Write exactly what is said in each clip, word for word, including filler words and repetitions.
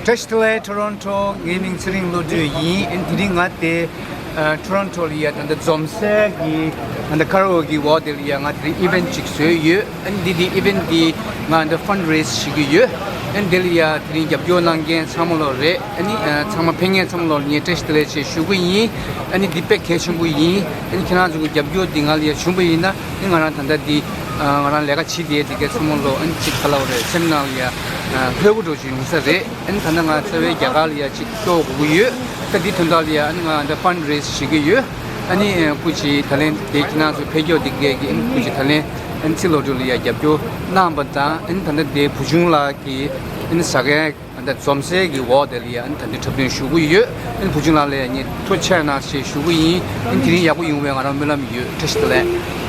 བཀྲ་ཤིས་བདེ་ལེགས། ཊོ་རོན་ཊོ། ངའི་མིང་ཚེ་རིང་བློ་གྲོས་ཡིན། ཨ་ནི་དེ་རིང་ང་དེ་ཨ་ཊོ་རོན་ཊོ་ལ་ཡ་ད་ལྟ་འཛོམས་སའི་གི་ད་ལྟ་ཀ་ར་ཨོ་ཀེ་གི་འོག་དེ་ལ་ཡ་ང་དེ་རིང་ཨི་ཝེན་ཊི་ཅིག་བཟོས་ཡོད། ཨ་ནི་འདི་དེ་ཨི་ཝེན་ཊི་འདི་ང་འདི་ཕན་རེ་སི་བྱེད་ཀྱི་ཡོད། ཨ་ནི་དེ་ལ་ཡ་དེ་རིང་རྒྱབ་སྐྱོར་གནང་མཁན་ཚང་མ་ལོ་རེད། ཨ་ནི་ཨ་ཚང་མ་ཕེབས་མཁན་ཚང་མ་ལོ་ངས་བཀྲ་ཤིས་བདེ་ལེགས་ཞེས་ཞུ་གི་ཡིན། ཨ་ནི་འདི་དཔེ་གལ་ཆེན་པོ་ཡིན། ཨ་ནི་ཁྱེད་རང་ཚོ་གི་རྒྱབ་སྐྱོར་འདི་ང་ལ་ཡ་བྱུང་པ་ཡིན་ན། ཨ་ནི་ང་རང་ད་ལྟ་འདི་ཨ་ང་རང་ལས་ཀ་བྱེད་བསྡད་དེ་གའི་ཚང་མ་ལོ་ཨ་ནི་ཅིག་ག་ལབ་རེད། སེམས་ནང་ལ་ཡ་ཨ་ལྷོད་པོ་འདྲ་ཅིག་ཡོང་ས་རེད། ཨ་ནི་ད་ལྟ་ང་རྩ་བའི་རྒྱ་གར་ལ་ཡ་ཅིག་སྐྱོར་དགོས་ཀྱི་ཡོད། ད་འདི་དོན་དག་ལ་ཡ་ཨ་ནི་ང་ད་ཕན་རེ་སི་བྱེད་ཀྱི་ཡོད། ཨ་ནི་སྐུ་མཁྱེན་ད་ལན་དེ་ཁྱེད་རང་ཚོ་ཕེབས་སྐྱོར་འདི་གའི་གི་ཨ་ནི་སྐུ་མཁྱེན་ད་ལན་ཨ་ནི་ཚེ་ལོ་དྲུག་ལ་ཡ་རྒྱབ་སྐྱོར་གནང་པ་དང་། ཨ་ནི་ད་ལྟ་དེ་བུ་ཆུང་ལགས་ཀྱི་ཨ་ནི་ཟ་མཁན་ད་ལྟ་འཛོམས་སའི་གི་འོག་དེ་ལ་ཡ་ཨ་ནི་ད་ལྟ་འཁྲབ་སྟོན་ཞུ་གི་ཡོད། ཨ་ནི་བུ་ཆུང་ལགས་ལ་ཡ་ངས་ཐུགས་རྗེ་ཆེ་གནང་ཞེས་ཞུ་གི་ཡིན། ཨ་ནི་དེ་རིང་ཡག་པོ་ཡོང་བའི་ང་རང་སྨོན་ལམ་ཡོད། བཀྲ་ཤིས་བདེ་ལེགས།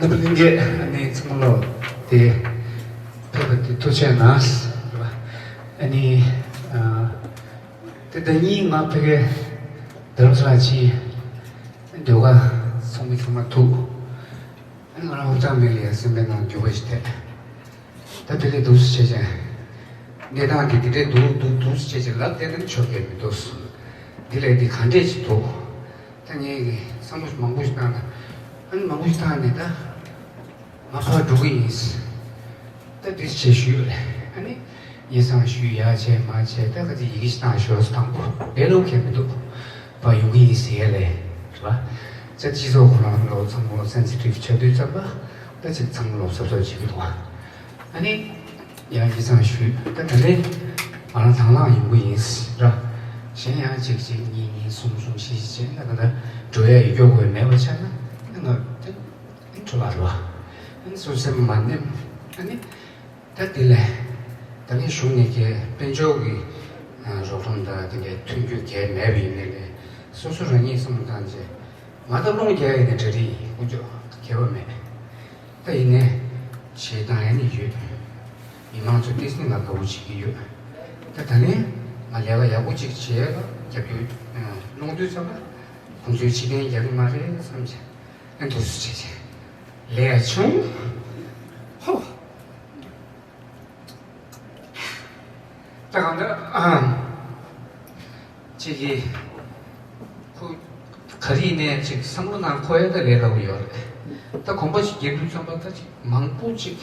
ལྷན་རྒྱས་ཨ་ནི་ཚང་མ་ལོ་དེ་ཕེབས་པ་དེ་ཐུགས་རྗེ་གནང་། ཨ་ནི་ཨ་དེ་ཟླ་གཉིས་ང་ཕ་གིར་རྡ་རམ་ས་ལར་ཕྱིན། སྡོད་ག་ཚང་མ་ཚང་མ་ཐུག་ཨ་ནི་ང་རང་ཧུར་ཐག་མེད་ལ་ཡ་སེམས་པའི་ནང་འགྱུར་བ་ཞིག་ཐེབས། ད་དེ་ལས་འདུག་སེ་བྱས་ཀྱང་། གནས་སྟངས་འདི་འདི་འདྲས་འདུག་འདུག་འདུག་སེ་བྱས་ཀྱང་ལབ་བསྡད་ན་ཆོ་གས་མི་འདུག་འདི་ལས་འདི་ག་འདྲས་ཅིག་འདུག་ད་ངས་ཀྱི་བསམ་བློ་མང་པོ་ཞིག་བཏང་ན། ཨ་ནི་མང་པོ་ཞིག་བཏང་ནས་ད་ང་ཕར་འགྲོ་གི་ཡིན། ད་འདི་བྱས་ཞུས་པ་རེད། ཨ་ནི་ཡིན་སང་ཞུས་ཡ་བྱས་མ་བྱས་ད་ག་ཚོད་ཡི་གེ་ཞིག་བཏང་ཞོག་དང་པོ་ལས་སླ་པོ་གང་ཡང་མི་འདུག་ཕར་ཡོང་གི་ཡིན་ཟེར་ཡ་ལས། རེད་པ། ད་སྤྱི་ཚོགས་ཁོ་རང་ལོ་ཚང་མ་སེན་སི་ཊིབ་ཆགས་དུས་ཙམ་པ་ད་ཅིག་ཚང་མ་ལོ་གཟབ་གཟབ་བྱེད་ཀྱི་འདུག་ཨ་ནི་ཡང་ཡིན་སང་ཞུས། ད་དེ་རིང་ང་རང་དང་བླངས་ཡོང་གི་ཡིན་ར། གཞན་ཡང་གཅིག་གཅིག་གཉིས་གཉིས་གསུམ་གསུམ་བཞི་བཞི་བྱས་ན་ད་ད་འགྲོ་ཡ་ཡོད་སྐྱོ་དགོས་མེད་པ་ཆགས་ན་ང་དེ་འགྲོ་བ་རེད་པ། ཨ་ནི་སོ་སེམས་མ་ནེམ། ཨ་ནི་ད་དེ་ལས་ད་ནི་གཞུང་ནས་ཀྱི་དཔལ་འབྱོར་གྱི་རོགས་རམ་དང་དེ་འདྲའི་མཐུན་འགྱུར་གལ་མེད་པ་ཡིན་ནའི་ལས་སོ་སོ་རང་ཉིད་བསམ་བློ་བཏང་རྗེས་ང་ད་རླུང་རྒྱག་ཡ་ནས་གྲ་སྒྲིག་ཡིན། དཀོན་མཆོག་ཁྱད་པར་མེད། ད་ཡིན་ནའི་བྱེད་སྟངས་ཡ་ནི་ཡོད། མི་མང་ཚོ་ཏིས་ནི་ང་དགའ་བོ་བྱེད་ཀྱི་ཡོད། ད་ད་ནི་ང་ལས་ཀ་ཡག་པོ་ཅིག་བྱེད་ཡ་ལ་རྒྱབ་སྐྱོར་སློང་དུས་ཙམ་པ་ཁོང་ཚོས་ཕྱིར་འཐེན་རྒྱག་གི་མ་རེད་བསམ་བྱས་ཨ་འདུག་སེ་བྱས་བྱས་ལས་ཡ་བྱུང་། ཧོ། ད་གང་ལྟར་ཨ་ཅིག་གིས་ཁོ་ག་རེ་ཡིན་ནའི་ཅིག་བསམ་བློ་ནང་འཁོར་ཡ་ད་ལས་སླ་པོ་ཡོད་རེད། ད་གོམ་པ་ཞིག་རྒྱག་དུས་ཙམ་པ་ད་ཅིག་མང་པོ་ཅིག་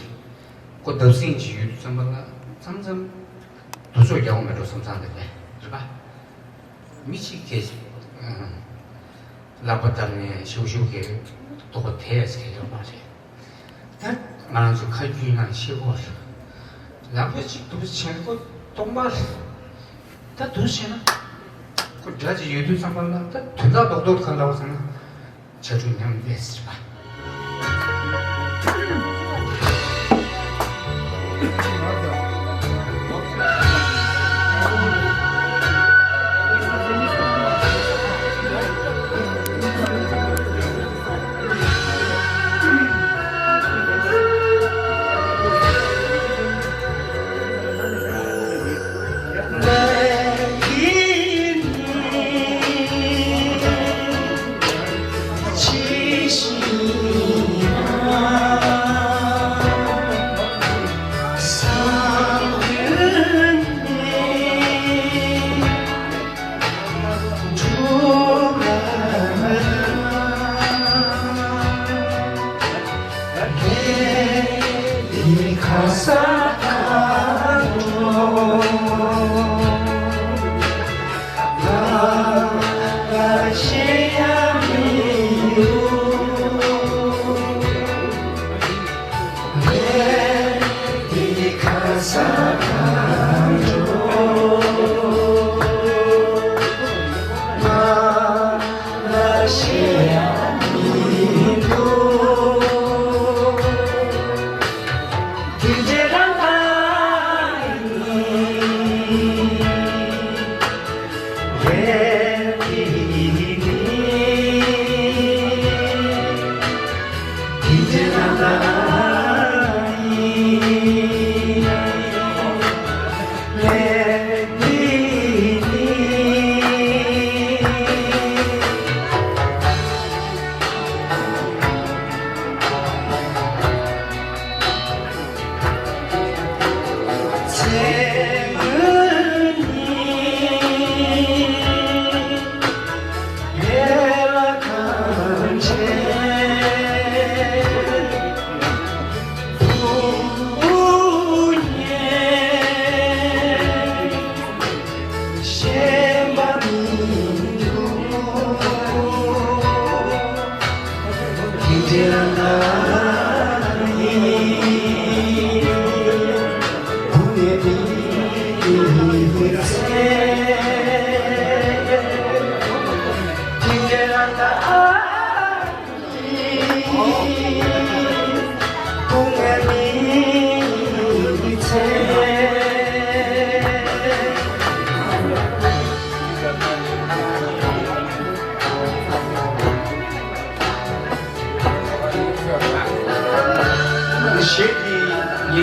ཁོ་བརྡབ་གསིག་ཅིག་ཡོད་དུས་ཙམ་པ་ལ་མཚམས་མཚམས་སྡུག་ཚོགས་རྒྱག་དགོས་མེད་འགྲོ་བསམ་བསམ་དེ་རེད་པ། མི་གཅིག་གིས་ལག་པ་བརྡབས་ནས་ཤུགས་ཤུགས་ཀྱིས་ལྟོ་གོས་དེ་ཡ་ཟེར་ཡོད་མ་རེད། ད་ང་རང་ཚོ་ཁ་རྒྱུན་ནང་བཤད་ཀྱི་ཡོད་རེད། ལག་པ་གཅིག་འདུག་བྱས་ན་ཁོ་སྟོང་པ་རེད། ད་འདུག་བྱས་ན་ཁོ་དགྲ་གཅིག་ཡོད་དུས་ཙམ་པ་ལ་ད་དོན་དག་རྡོག་རྡོག་ག་ལབ་ཟེར་ན། ཕྱར་གྲུ་མཉམ་འདེགས་ཟེར་བ།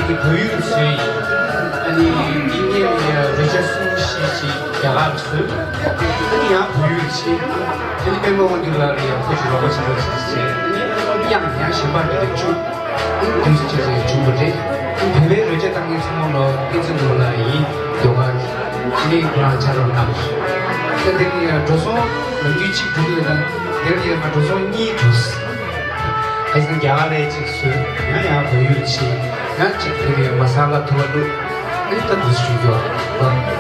ཀྱི་བོད་ཡིག་བཟོས་ཡིན། ཨ་ནི་འདི་ངས་རོལ་ཆ་གསུམ་བཞི་ཞིག་རྒྱ་གར་བཟོས། ཨ་ནི་ཡང་བོད་ཡིག་བྱས། ཨ་ནི་པད་མ་དབང་འདུས་ལགས་ལ་ཡང་ཁོ་ཞིག་རོགས་པ་བྱེད་རོགས་བྱེད་ཟེར། ཨ་ནི་དབྱངས་ཡང་གཞན་པ་འདི་འདྲ་བཅུག་དུས་སུ་བྱས་ནས་བྱུང་བ་རེད། ཨ་ནི་བོད་པའི་རོལ་ཆ་བཏང་མཁན་ཚང་མ་ལ་བསྟན་འཛིན་ལགས་ཡིན། ཡོ་ག་ནི་ཁོ་རང་ཕྱག་རོགས་གནང་། ད་དེ་ནི་འགྲོ་སོང་ལམ་རྒྱུད་གཅིག་འགྲོ་གི་ཡོད་ན་དེར་ཡང་ང་འགྲོ་སོང་གཉིས་འགྲོ། ཁ་སང་རྒྱ་གར་ལ་གཅིག་བཟོས། ཡང་ཡང་བལ་ཡུལ་ཕྱིན། ཡང་གཅིག་དེ་ནས་མ་སཱ་ལ་ཐུ་བ་བླུགས། ཨེ་ད་འདི་བཟོས་ཡོད། ད་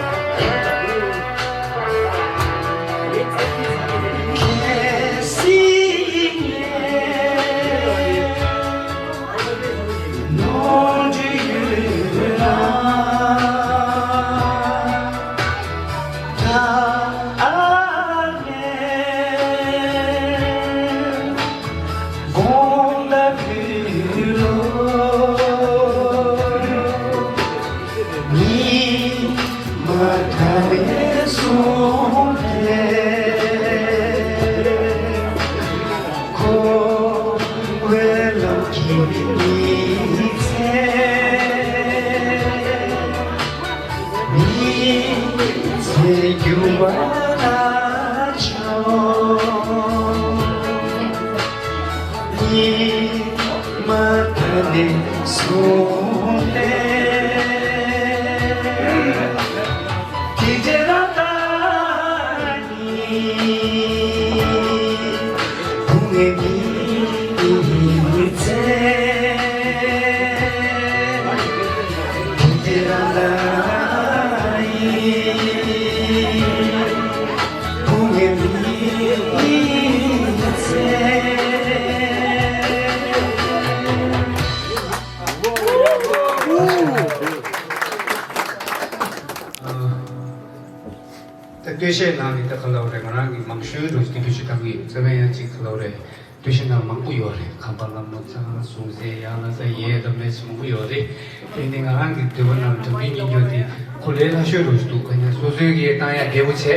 སྟོད་གཞས་ནང་གི་ད་ག་ལབ་རེད། ང་རང་གི་མང་ཤོས་འགྲོ་གི་བེད་སྤྱོད་བཏང་གི་ཡོད། རྩ་བའི་ཡང་གཅིག་ག་ལབ་རེད། སྟོད་གཞས་ནང་མང་པོ་ཡོད་རེད། ཁམས་པ་ལྷ་མོ་ཚང་སུང་ཟེར་ཡང་ལ་ས་ཡས་དང་མེད་མང་པོ་ཡོད་རེད། དེ་ནི་ང་རང་གི་འདོད་པ་ནང་དྲང་བདེན་སྙན་སྐྱོར་དེ་ཁོ་ལས་སླ་ཤོས་འགྲོ་གི་འདུག་ག་ཉན་སོ་སོའི་གི་བཏང་ཡ་བདེ་པོ་བྱས།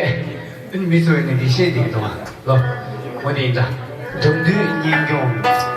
ཨ་ནི་མི་ཚོ་ནི་འདི་ཤེས་འདུག་གདོང་ལོ། འོ་ནི་འདྲ། དྲང་བདེན་སྙན་སྐྱོར།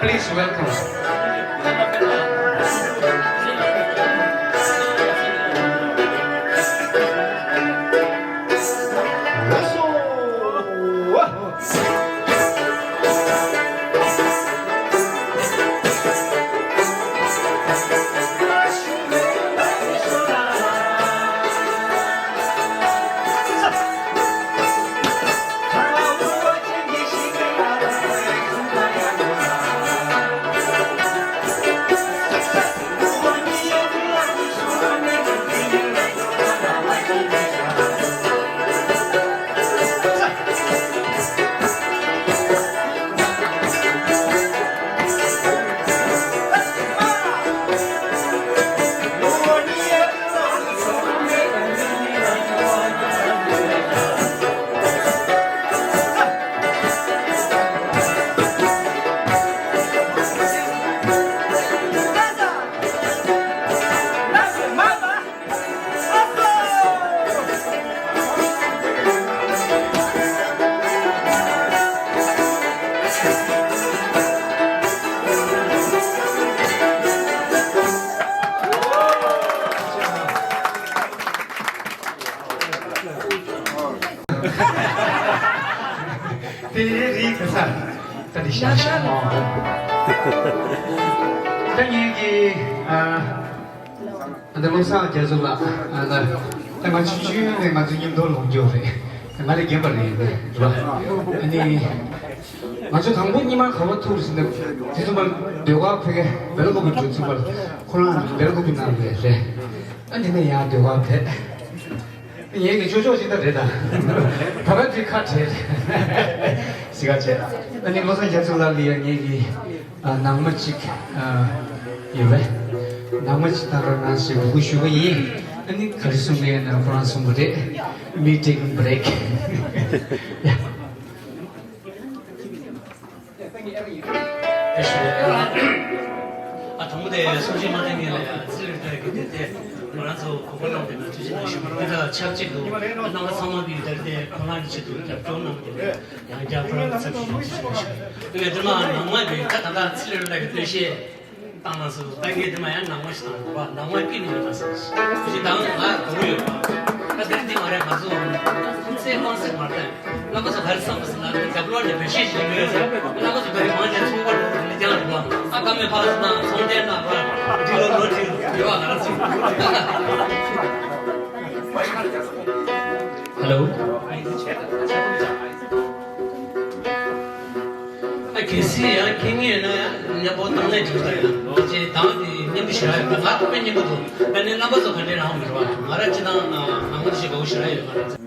Please welcome. དེ་རེད་ག་ས། ད་འདི་ཤ་ཤ་མ། ད་ངེད་ཀྱི་ཨ། ཨ་ད་བློ་བཟང་རྒྱ་མཚོ་ལགས། ཨ་ད་ད་ང་ཆུང་ཆུང་ནས་ང་ཚོ་མཉམ་དུ་ལོངས་སྤྱོད་རེད། ང་ལས་རྒན་པ་རེད་རེད་བ། ཨ་ནི་ང་ཚོ་དང་པོ་སྙེ་མ་ག་པར་ཐུག་ཟེར་ན་དེ་ཚོ་མར་ཟློས་གར་ཕ་གི་སྦེལ་ཀོབ་ཀྱི་འགྲོ་ཚུན་པར་ཁོ་རང་སྦེལ་ཀོབ་ཀྱི་ནང་ལས་རེད། ཨ་འདི་ནས་ཡང་ཟློས་གར་ཕེབས། ངེད་ཀྱི་ཅོ་ཅོ་ཅིག་ད་རེད་ད། ད་ར་དེ་ཁ་བྲལ། སི་ཁ་བྱས། ཨ་ནི་བློ་བཟང་རྒྱ་མཚོ་ལགས་ལ་ཡང་ངེད་ཀྱི་ཨ་ནང་མ་གཅིག་ཨ་ཡོད་པས། ནང་མ་གཅིག་དང་རོགས་གནང་ཞེས་འབོད་སྐུལ་ཞུ་གི་ཡིན། ཨ་ནི་ག་རེ་གསུང་གི་ཡོད་ན་ཁོ་རང་གསུང་གི་རེད། མི་ཊེག་བྷི་རེག་ཡ། ཨ་དང་པོ་དེ་གསུང་བཤད་མ་བཏང་མཁན་ལ་ཡང་ཚིག་ལ་ལྟོས་ཀྱི་དེ་དེ་ང་རང་ཚོ་གོ་སྐབས་གནང་བ་དེ་ལ་ཐུགས་རྗེ་གནང་ཞུ། འདི་དང་ཆབས་ཅིག་ཏུ་རྣམ་པ་ཚང་མ་གིས་ད་རེས་དེ་ཁོ་རང་གི་ཆེད་དུ་རྒྱབ་སྐྱོར་གནང་བ་དེ་ལ་ཡང་བསྐྱར་ཁོ་རང་གི་ཚབ་ཞུས་ནས་ཐུགས་རྗེ་གནང་ཞུ། དེ་བས་དེ་མ་ནང་མ་དེ་ད་ད་ལྟ་ཚིག་ལ་ལྟོས་ཀྱི་སྟོན་བཤད་བཏང་ན་སུ་ད་ངས་དེ་མ་ཡང་ནང་མ་ཞིག་བཏང་འདུག་བ། ནང་མ་ཀི་ནས་ཡོད་ན་ཟེར་ཞིག་ད་ང་དགའ་བོ་ཡོད་པ། ད་དེ་འདི་མ་རེད། ང་ཚོ་ཚེ་དབང་ཟེར་མ་རེད། རྣམ་པ་ཚོ་ག་རེ་བསམ་པ་ཟེར་ན་རྒྱབ་ལོགས་ནས་འབད་བཤད་བྱེད་ཀྱི་ཡོད་ཟེར། རྣམ་པ་ཚོ་ད་རེས་མང་ཆེ་ཚོང་པ་ལ་ལི་ཀྱང་རེད་པ། ཨ་ཀ་མེད་ཕ་ཟེར་ན་ཚོང་དེ་ན་པ་འདི་ལོ་ལོ་དྲིལ་ཡོད་པ་ང་རང་ཚོ། ཧེ་ལོ། ཨ་གལ་སྲིད་ཡང་ཁྱེད་ངེས་ན་ཡང་མཉམ་པོ་བཏང་ནས་འགྲིག་ད་ཡང་ཅེ་དང་དེ་མཉམ་པོ་ཞེ་དྲག་ཡོད་པ། ང་ཐོག་མའི་མཉམ་པོ་འདུག་ད་ནི་རྣམ་པ་ཚོ་ག་འདྲའི་རང་མི་རུ་བ་ང་ར་ཅི་དང་ང་མོ་དེ་ཞེ་དགའ་བོ་ཞེ་དྲག་ཡོད། ང་ར་ཅི།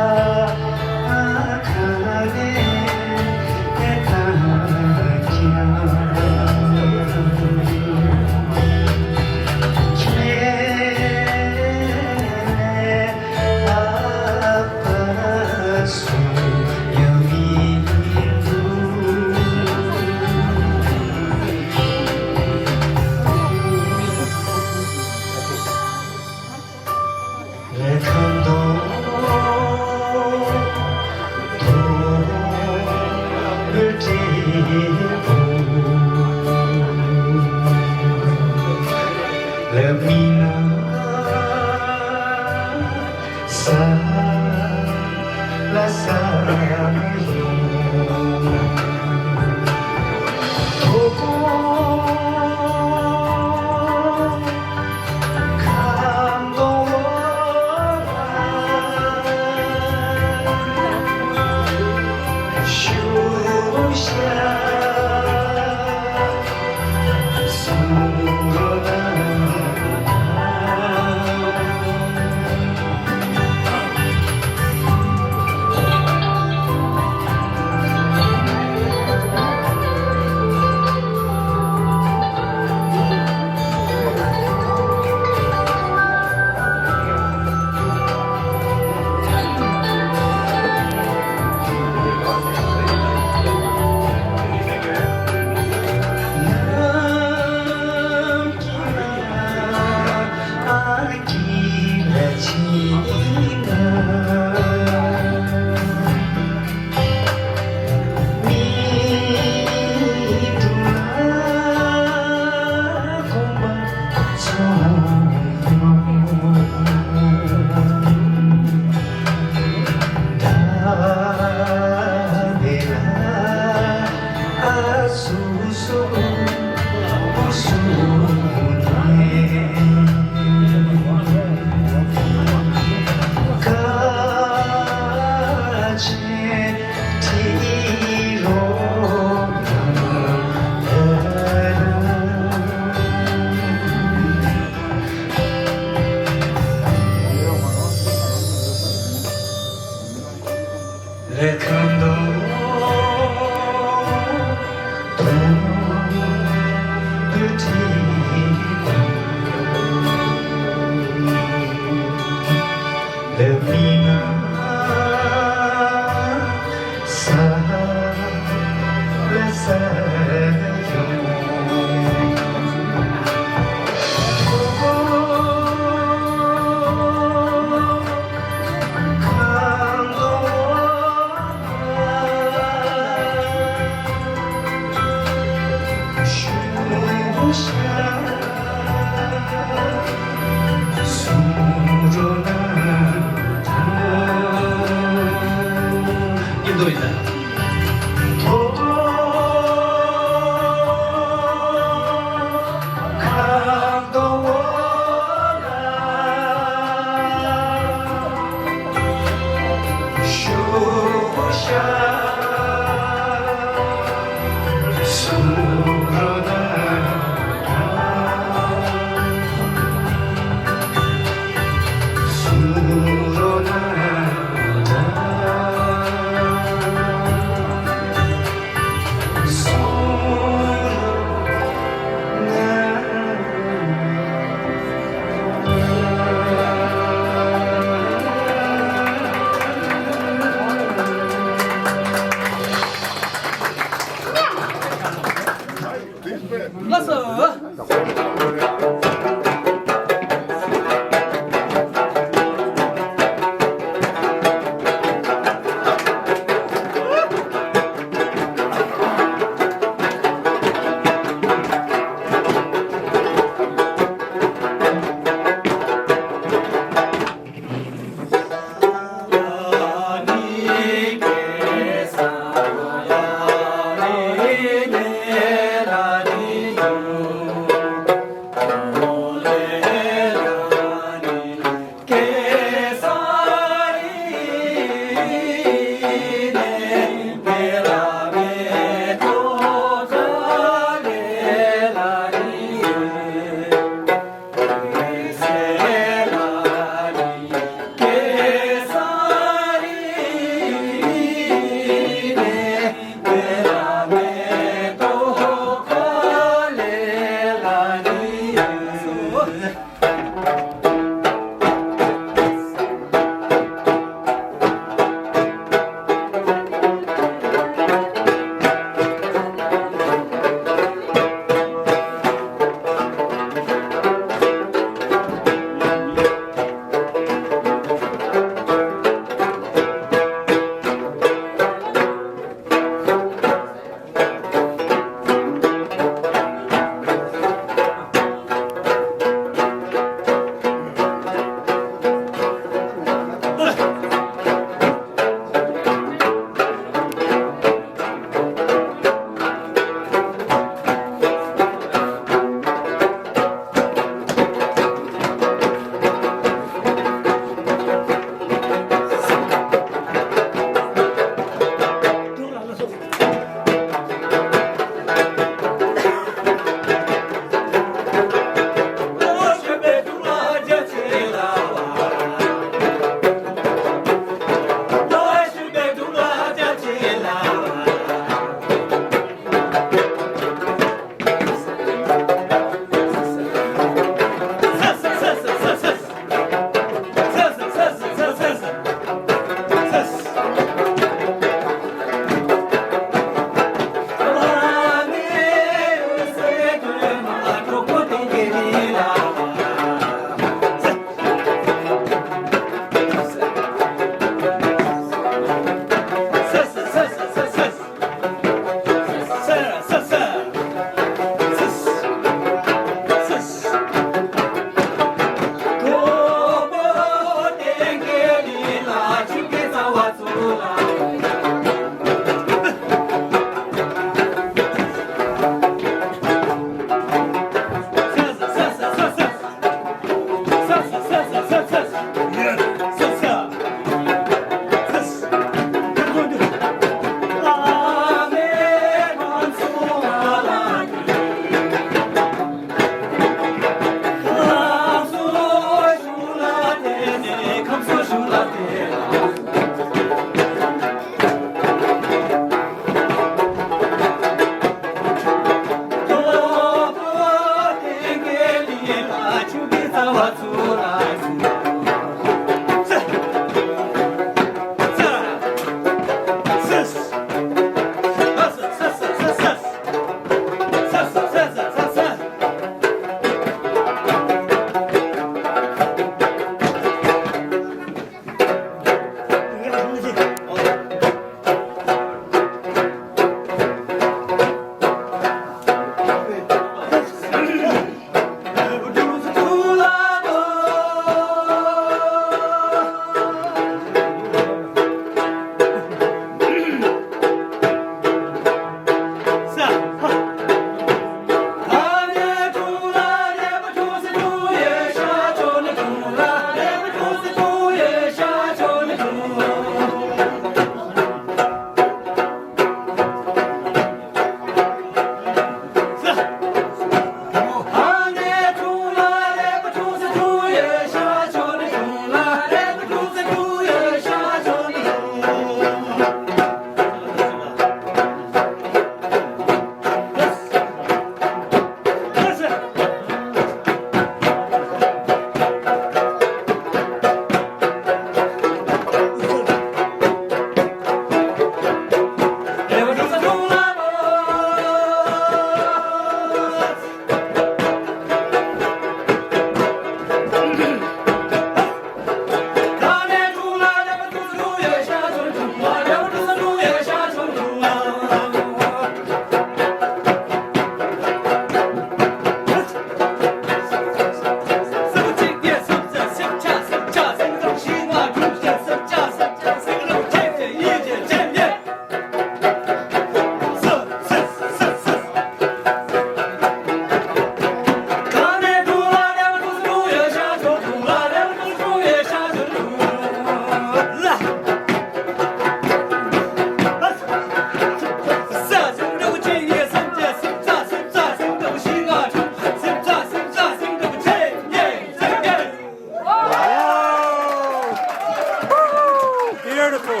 Beautiful.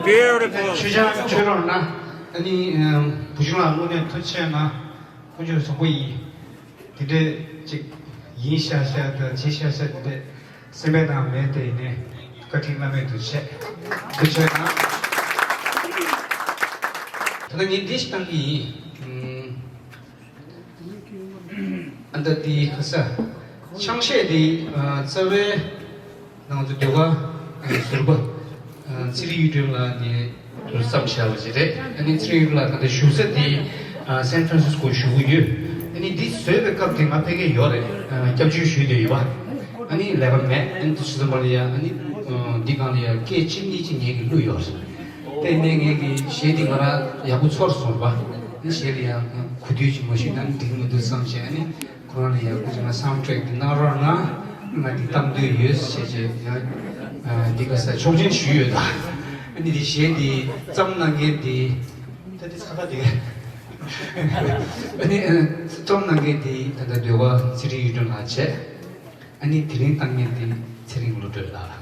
Beautiful. ཆོས་ཆང་མཆོད་རོགས་གནང་། ཨ་ནི་བུ་ཆུང་ལགས་དངོས་གནས་ཐུགས་རྗེ་ཆེ་གནང་། དཀོན་མཆོག་བཟང་པོ་ཡིན། དེ་འདྲས་ཅིག་ཡིན་ཤག་ཤག་དང་བྱེད་ཤག་ཤག་དེ་འདྲས་སེམས་པའི་ནང་མེད་དེ་ཡིན་ནའི་བཀའ་དྲིན་བླ་མེད་དུ་ཆེ། ཐུགས་རྗེ་གནང་། ད་ལྟ་ངས་འདི་ཞིག་བཏང་གི་ཡིན། ཨ་ད་དེ་ཁ་ས། ཆང་གཞས་དེ་རྩ་བའི་ང་ཚོ་ཟློས་གར་ཟུར་པ་ཚེ་རིང་གཡུ་སྒྲོན་ལགས་ནས་བརྩམས་བཞག་པ་ཞིག་རེད། ཨ་ནི་ཚེ་རིང་གཡུ་སྒྲོན་ལགས་ད་ལྟ་བཞུགས་ས་དེ་སན་ཧྥ་རན་སིས་ཀོ་བཞུགས་ཀྱི་ཡོད། ཨ་ནི་འདི་བཟོས་པའི་སྐབས་དེ་ང་ཕ་གིར་ཡོད་རེད། སྐྱབས་བཅོལ་ཞུས་བསྡད་ཡོད་པ། ཨ་ནི་ལས་ཀ་མེད། ཨ་ནི་དུས་ཚོད་ཙམ་པ་ལ་ཡ་ཨ་ནི་འདི་སྒང་ལ་ཡ་སྐད་ཅིག་གཉིས་ཅིག་ངེད་ཀྱིས་བླུགས་ཡོད་རེད། དེ་ནས་ངེད་ཀྱི་གཞས་འདི་ང་རང་ཡག་པོ་ཚོར་སོང་བ། ཨ་ནི་གཞས་ལ་ཡ་གོ་ཐོས་ཅིག་མ་ཞུས་ན་འགྲིག་མི་འདུག་བསམ་བྱས། ཨ་ནི་ཁོ་རང་ལ་ཡང་སྐུ་མཁྱེན་ལ་སའུན་ཌི་ཊྲེག་འདི་གནང་རོགས་གནང་། ང་འདི་བཏང་འདོད་ཡོད་ཟེར་བྱས་ཡང་འདི་ག་ས་ཆོག་མཆན་ཞུས་ཡོད་ད། ཨ་ནི་འདི་གཞས་འདི་བརྩམས་གནང་མཁན་འདི་ད་འདི་ཚ་ཁ་འདི། ཨ་ནི་བརྩམས་གནང་མཁན་འདི་ད་ལྟ་ཟློས་གར་ཚེ་རིང་གཡུ་སྒྲོན་ལགས་བྱས། ཨ་ནི་དེ་རིང་བཏང་མཁན་འདི་ཚེ་རིང་བློ་གྲོས་ལགས།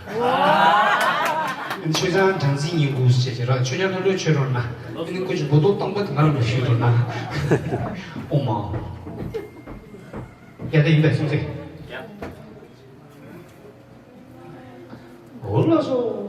ཨ་ནི་ཆོས་ཚང་སྦྲང་རྩི་བསྙེན་བཀུར་ཟེར་བྱས་ར། ཆོས་ཆང་ལྷོད་ལྷོད་མཆོད་རོགས་གནང་། ཨ་ནི་སྐུ་མཁྱེན་འབུལ་གཏོར་བཏང་པ་དེ་ང་ལ་མ་ཞུས་རོགས་གནང་། ཨོ་མ། ཡ་ད་ཡིན་པས་སོང་ཚེ། འོ་ལགས་སོ།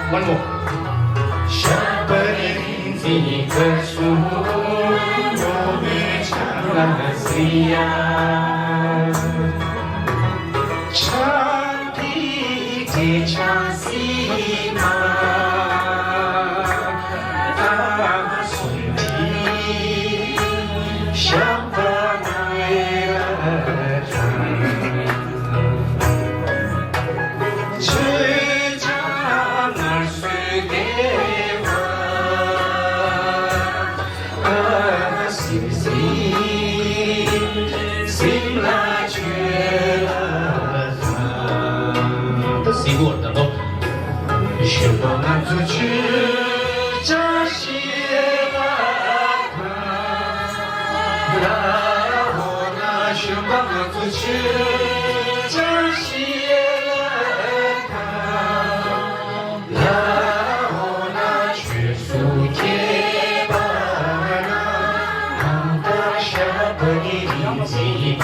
One more.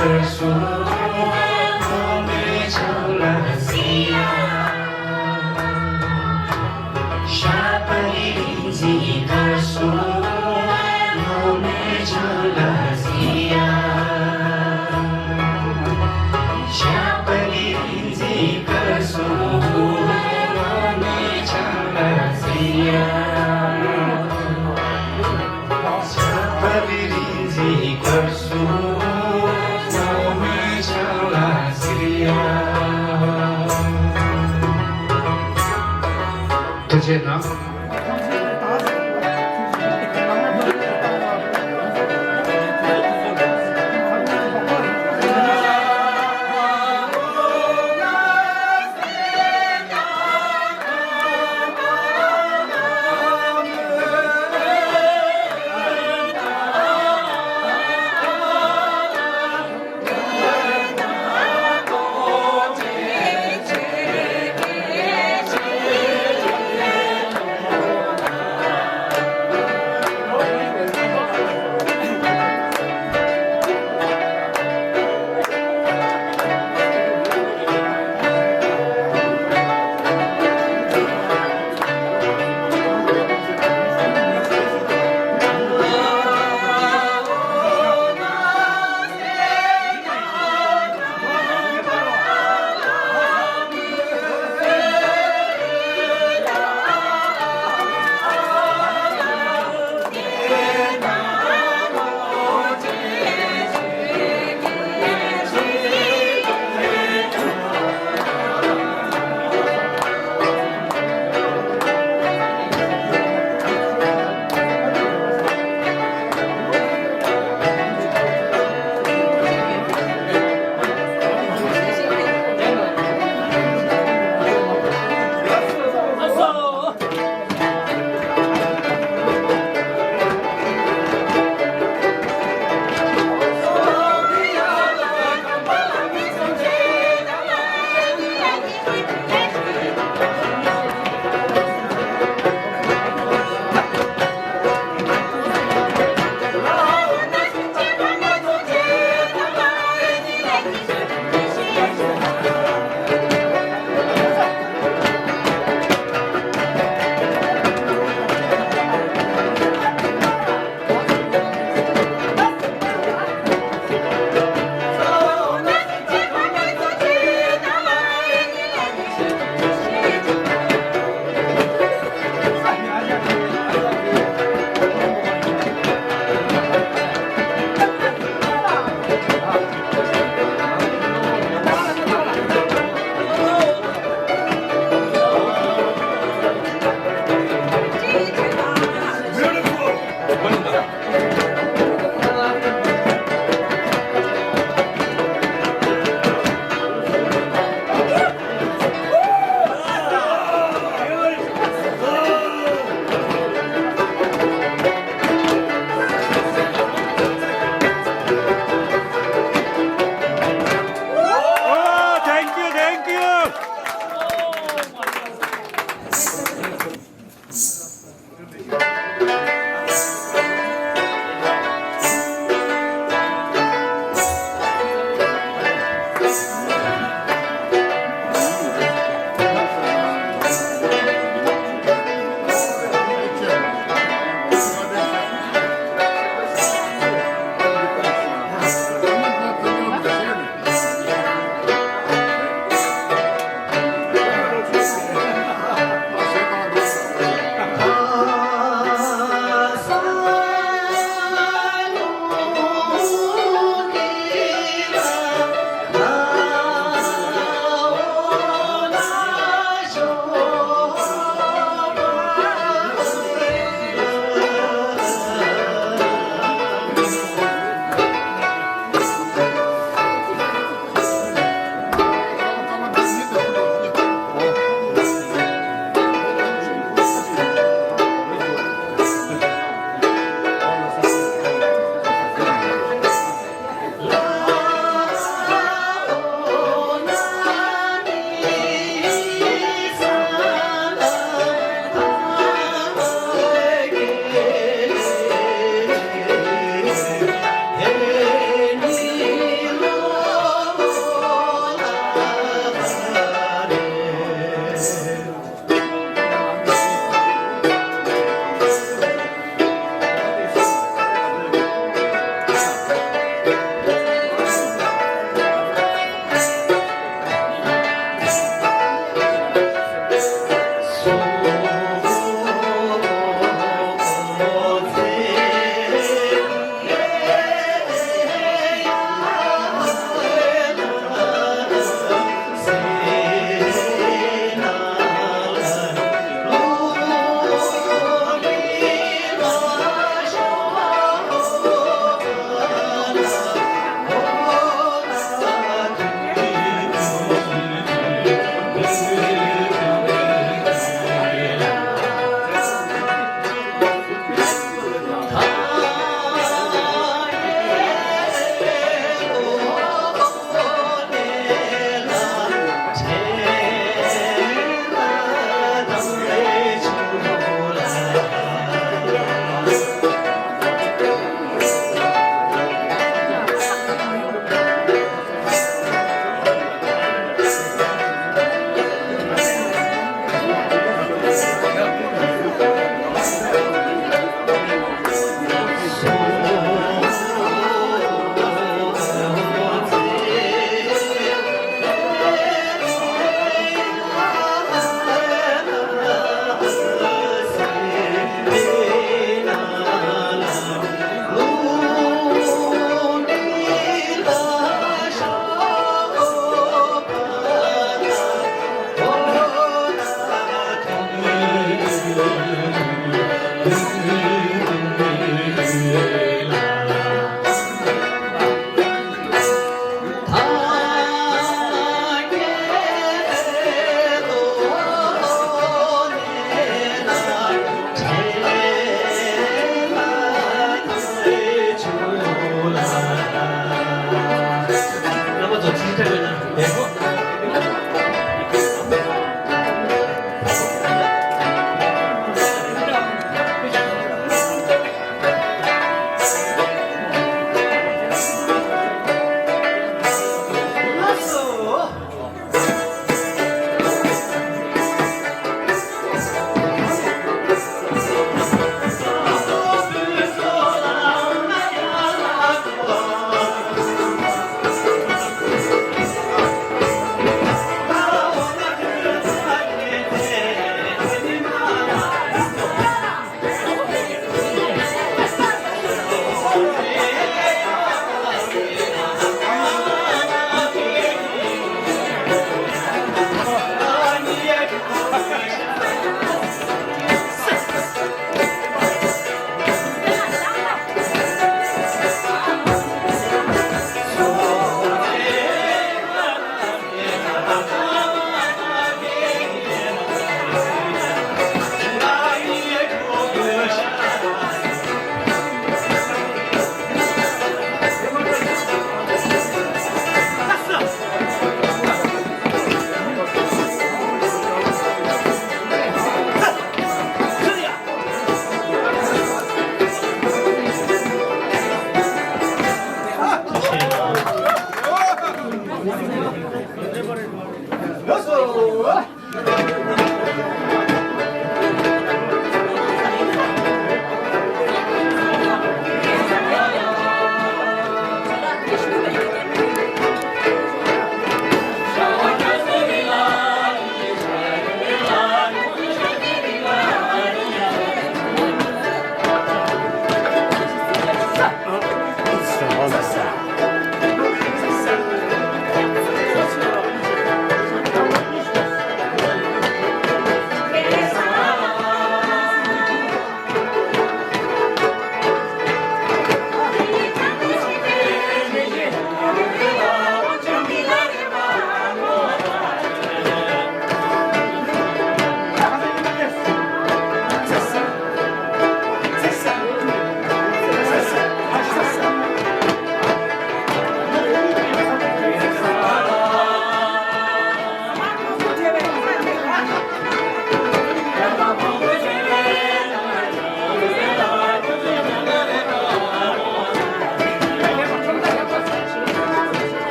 ཐུགས་རྗེ་གནང་།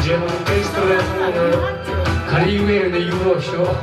ག་རེ་ཡོད་ནས་ཡོད་རོགས་ཤོག་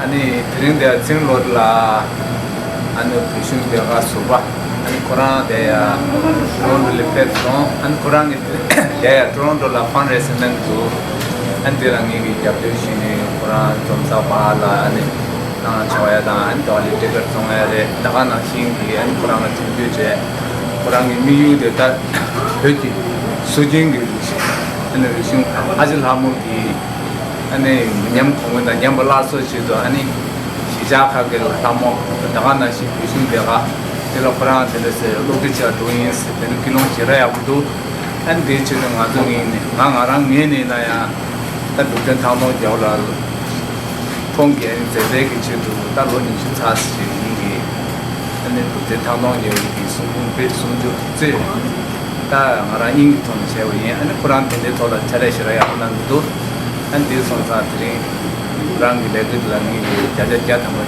ཨ་ནི་དེ་རིང་འདིར་ཚེ་རིང་བློ་གྲོས་ལགས། ཨ་ནི་བོད་གཞུང་ལས་ཀ་ཟུར་པ། ཨ་ནི་ཁོ་རང་འདིར་ལོན་ཌོན་ལ་ཕེབས་སོང་། ཨ་ནི་ཁོ་རང་གིས་འདིར་ཡ་ཊོ་རོན་ཊོ་ལ་ཕན་རེ་སིང་གནང་འདུག་ཨ་ནི་འདི་ལ་ངེད་ཀྱིས་རྒྱབ་སྐྱོར་ཞུས་ནས་ཁོ་རང་འཛོམས་ས་བར་ལ་ཨ་ནི་གནང་ཆོག་ཡ་དང་། ཨ་ནི་འདི་བ་ལས་ཊི་ཀེ་ཊི་བཙོང་ཡ་རེད། ད་ག་ནང་བཞིན་གྱི་ཨ་ནི་ཁོ་རང་ལ་དེ་འདྲ་བྱས། ཁོ་རང་གི་དམིགས་ཡུལ་དེ་ད་བོད་ཀྱི་སྲོལ་རྒྱུན་གྱི་རིག་གཞུང་། ཨ་ནི་རིག་གཞུང་ཨ་ཅེ་ལྷ་མོ་གི་ཨ་ནི་ཉམས་གོང་མོ་དང་ཉམས་པ་སླར་གསོ་ཆེད་དུ། ཨ་ནི་གཞིས་ཆགས་ཁག་གི་ལྷ་མོ་ད་ག་ནང་བཞིན་བོད་གཞུང་ལས་ཀ་དེ་ལ་ཁོ་རང་དེ་འདྲ་ཟེར་སློབ་ཁྲིད་བྱེད་འགྲོ་ཡིན་ཟེར། དེ་འདྲ་ཀུན་སློང་ཞེ་དྲག་ཡག་པོ་འདུག་ཨ་ནི་དེའི་ཆེད་དུ་ང་ཚོ་ངོས་ནས་ང་ང་རང་ངོས་ནས་ཡིན་ན་ཡང་ད་འབྲུག་སྒྲ་ཐང་སྟོང་རྒྱལ་བ་ལགས་ཁོང་གི་མཛད་རྗེས་ཀྱི་ཆེད་དུ་ད་ལོ་ཉི་ཤུ་ཚར་ཞིག་ཡིན་གྱི། ཨ་ནི་འབྲུག་སྒྲ་ཐང་སྟོང་རྒྱལ་བ་གི་གསུང་འབུམ་པོད་སུམ་ཅུ་རྩིས་ད་ང་རང་དབྱིན་ཇིའི་ཐོག་ནས་བྱས་པ་ཡིན། ཨ་ནི་ཁོ་རང་དེ་འདྲའི་ཐོག་ལ་ཕྱག་ལས་ཞེ་དྲག་ཡག་པོ་གནང་གི་འདུག་ཨ་ནི་དེ་སོང་ཙང་དེ་རིང་ཁོ་རང་གི་ལས་འགུལ་ལ་ངེད་ཀྱིས་བརྒྱ་ཆ་བརྒྱ་ཐམ་པ་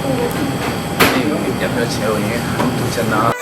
ཨ་ནི་རྒྱབ་སྐྱོར་བྱས་པ་ཡིན། ཨ་ནི་ཐུགས་རྗེ་གནང་།